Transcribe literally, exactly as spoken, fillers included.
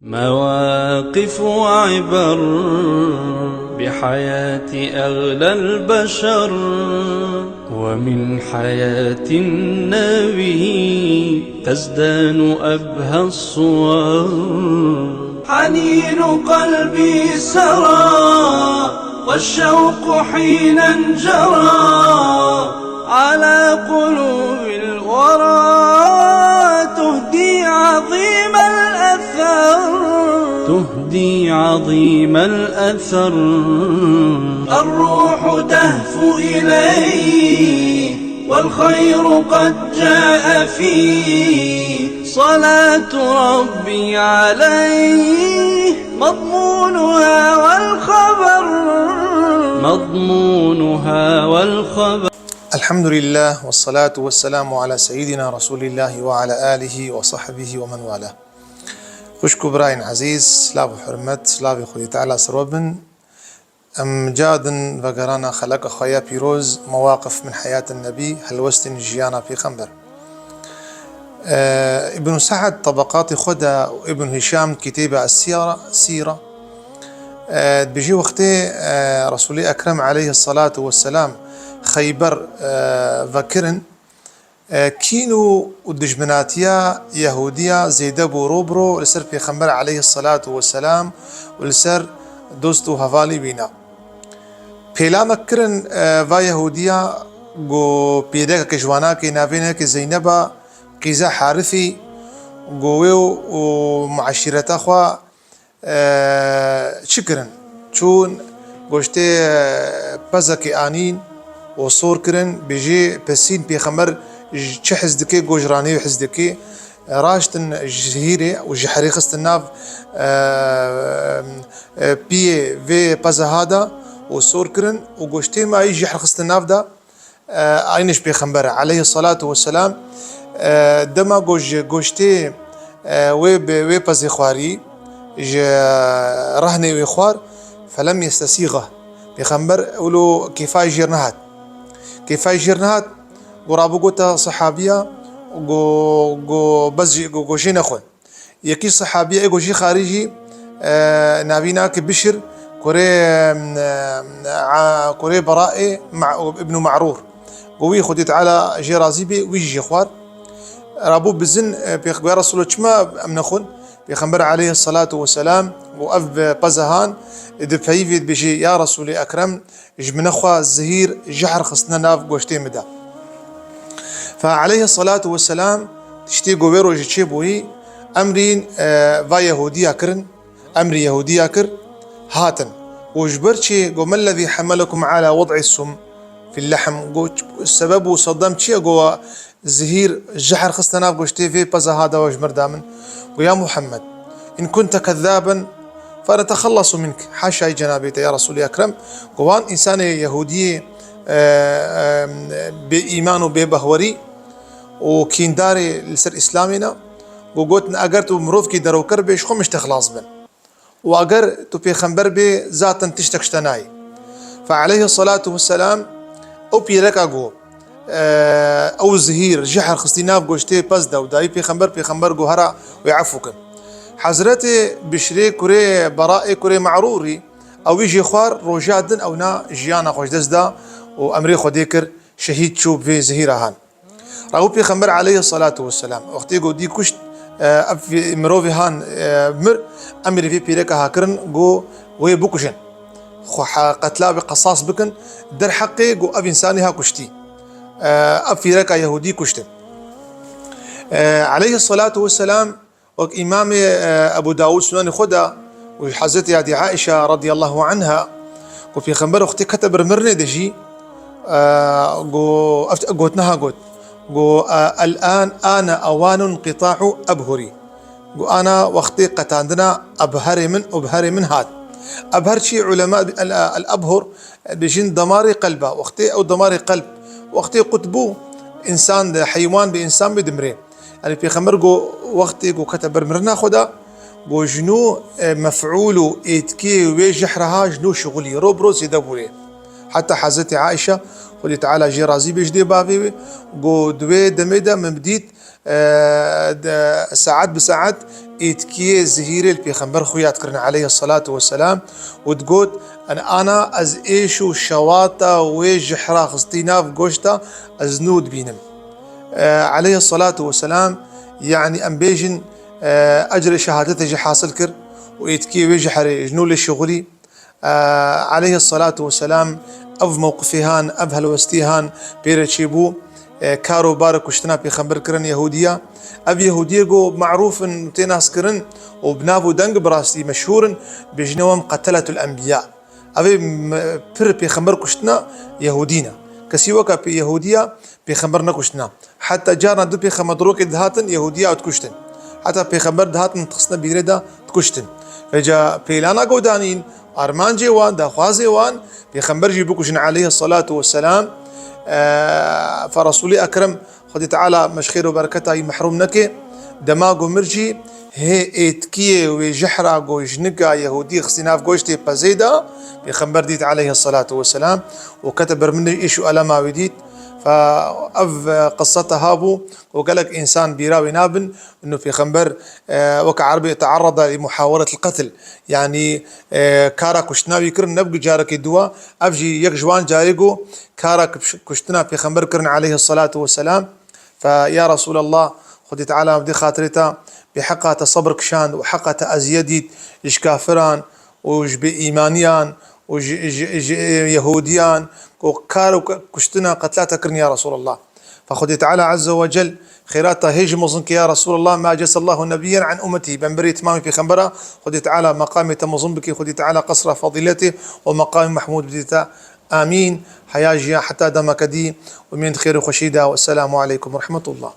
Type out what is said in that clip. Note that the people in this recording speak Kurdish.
مواقف وعبر بحياة أغلى البشر، ومن حياة النبي تزدان أبهى الصور. حنين قلبي سرى والشوق حينا جرى على قلوب الورى تهدي عظيم الأثر، تهدي عظيم الأثر. الروح تهفو إليه والخير قد جاء فيه، صلاة ربي عليه مضمونها والخبر، مضمونها والخبر. الحمد لله والصلاة والسلام على سيدنا رسول الله وعلى آله وصحبه ومن والاه. Xwişk û birayên ezîz, silav û hurmet, silavê Xwedê Teala ser we bin. Em cadin vegerana xeleka xwe ya pîroz, Mewaqif min Heyatin Nebî, Helwestên Jiyana Pêxember. E, Îbn Se'd Tabaqatê xwe de û Îbn Hîşam kitêba Sîra, Sîra, e, dibêjî wextê, e, Resûlê Ekrem aleyhisselatu vesselam Xeyber, e, vekirin, E, kîn û, û dijminatiya Yehûdiya zêde bû ro bi ro li ser Pêxember aleyhisselatu vesselam û li ser dost û hevalî wîna. Pêlamek kirin, e, va Yehûdiya ku pîrekeke ji wanakê navê neke Zeyneba qîza Harithî ku wê û, û mueşîreta xwe e, çi kirin? Çûn goştê, e, pezekê anîn û sor kirin, bijî pesîn pêxember ji çi hez dike, got ji ranê wî hez dike. Raştin ji hîrê û ji herê xistin nav, e, e, piyê vê pezeha de û sor kirin û goştê mayî ji her xistin nav de. E, aynî ji Pêxember e, aleyhissalatu vesselam, e, dema ku ji goştê, e, wê bi, wê pezê xwarî, ji rehnê wê xwar, felem yestesîxe. Pêxember wilo kêfa jêr nehat. Kêfa jêr nehat, ku rabû gota sehabiya, ku, ku bes jî, ku, ku jê nexwin. Yekî sehabî ê ku jî xarî jî, e, navî nake Bişir, kurê, e, a, kurê Beraê Ma-, Ibn Ma'rûr. Ku wî Xwedê Teala jê razî bê, wî jî jê xwar. Rabû bizin, e, pêx-, goya Resûlo çima em nexwin? Pêxember aleyhissalatu vesselam û ev, e, pezehan, e, di peyivê dibêjê, ya Resûlê Ekrem, ji min xwe zihîr, jehr xistine nav goştê min de. Fe aleyhissalatu vesselam tiştê ku wê rojê çêbûyî, emrîn, e, va Yehûdiya kirin, emrî Yehûdiya kir, hatin. Û ji ber çi, got, "Mellezî hemelekum ala wed'is sum fil lehm?" Got, "Sebeb û sedem çi ye?" Got, zihîr, jehr xiste nav goştê vê peza ha dawa ji mir da min. Got, "Ya Muhammed, in kunte kezzaben, fe netexellasu mink." Haşayî cenabê te, ya Resûlê Ekrem. Got, wan însanê Yehûdiyê, e, e, bê îman û bê behwerî û kîndarê li ser Îslamê ne. Got, gotin, eger tu mirovkî derewker bê, ji xwe min ji te xilas bin. Û eger tu pêxember bê, zaten tiştek ji te nayê. Fe aleyhissalatu vesselam, ew pîreka got, e, ew zihîr, jehr xistî nav goştê pez de û dayî pêxember, pêxember got, hera wê efû kin. Hezretê Bişrê kurê Beraê kurê Me'rûrî, ew wî jê xwar, roja din ew na jiyana xwe ji dest da û emrê Xwedê kir, şehîd çû bi vê zihîra han. Rabû Pêxember aleyhissalatu vesselam, wextê ku dî kuşt, e, ev mirovê han, e, mir, emrê vê pîreka ha kirin, got, wê bikujin. Xwe he-, qetla wê qesas bikin, derheqê ku ev însanê ha kuştî. E, ev pîreka Yehûdî kuştin. E, aleyhissalatu vesselam, Wek Îmamê, e, Ebû Dawûd Sunenê xwe de û ji Hezretê Yadî Aîşe radiyallahu anha, ku Pêxember wextê kete ber mirinê de jî, e, got, ev gotina ha got, got, e, "El-an ane ewanun qita'u ebhurî." Got, "Ana wextê qetandina ebherê min û bherê min hat." Ebher çi? Ulema el, el-ebhur dibêjin damarê qelba. Wextê ew damarê qelb, wextê qut bû, însan de, heywan bi însan bê dimrê. Yanî Pêxember got, wextê ku kete ber mirina xwe de, got, ji nû, e, mef'ûl û êtkê wê jehra ha ji nû şixulî, ro bi ro zêde bûrê. Heta Hezretê Aîşe, Xwedê Teala jê razî bê, ji dê bavê wê, got, di wê demê de min dît, e, de, saet bi saet êtkiyê zihîrê li Pêxember xuya dikirin aleyhissalatu vesselam û digot, en ana ez êş û şewata wê jihra xistî nav goşta ez nû dibînim. E, aleyhissalatu vesselam, yanî em bêjin, e, ecrê şehadetê jî hasil kir û êtkiyê wê jihrê ji nû lê şixulî. E, aleyhissalatu vesselam, ev mewqifê han, ev helwestî han pê re çêbû, e, kar û bar kuştina Pêxember kirin Yehûdiya. Ev Yehûdiyê ku marûf in, tê nas kirin û bi nav û deng bi rastî meşhûr in, bêjine wan qeteletul enbiya. Ev ê m-, pir Pêxember kuştina Yehûdî ne. Kesî weka pê Yehûdiya Pêxember nekuştina. Heta carna du pêxember di rokê dihatin, Yehûdiya ew dikuştin. Heta pêxember dihatin, dixistine bîrê de dikuştin. Vêca pêlana ku danîn, armancê wan, daxwazê wan, pêxember jî bikuşin aleyhissalatu vesselam. Eee, fe Resûlê Ekrem, Xwedê Teala me ji xêr û bereketa wî mehrûm neke. Dema ku mir jî hê êtkiyê wê jihra ku jinika Yehûdî xistî nav goştê pezê de, pêxember dît aleyhissalatu vesselam û kete ber min êş û elema wî dît. Fe ev, e, qisseta ha bû û gelek însan bîra wê nabin. Ino pêxember, e, weke erebê teerreda li muhaweretil qetl. Yanî, e, kara kuştina wî kirin, ne bi carekê dû e. Ev jî yek ji wan carê ku kara kuş-, kuştina pêxember kirin aleyhissalatu vesselam. Fe ya Resûlallah, Xwedê Teala bi xatirê te, bi heqa te sebir kişand û heqa te eziyet dît ji kafiran û ji bêîmaniyan û ji, ji, ji Yehûdiyan ku kar û kuştina qetla te kirin ya Resûlallah. Fe Xwedê Teala Azze ve Cel xêra te hê jî mezin ke ya Resûlallah, ma cesallahu nebiyyen an ummetî, bemberî timamî pêxembera, Xwedê Teala meqamê te mezin bike, Xwedê Teala qesra fadîletê û meqamê Mehmûd bidî te. Amîn. Heya jiya heta demeke dî, umên di xêr û xweşî de. Wesselamu aleykum ve rahmetullah.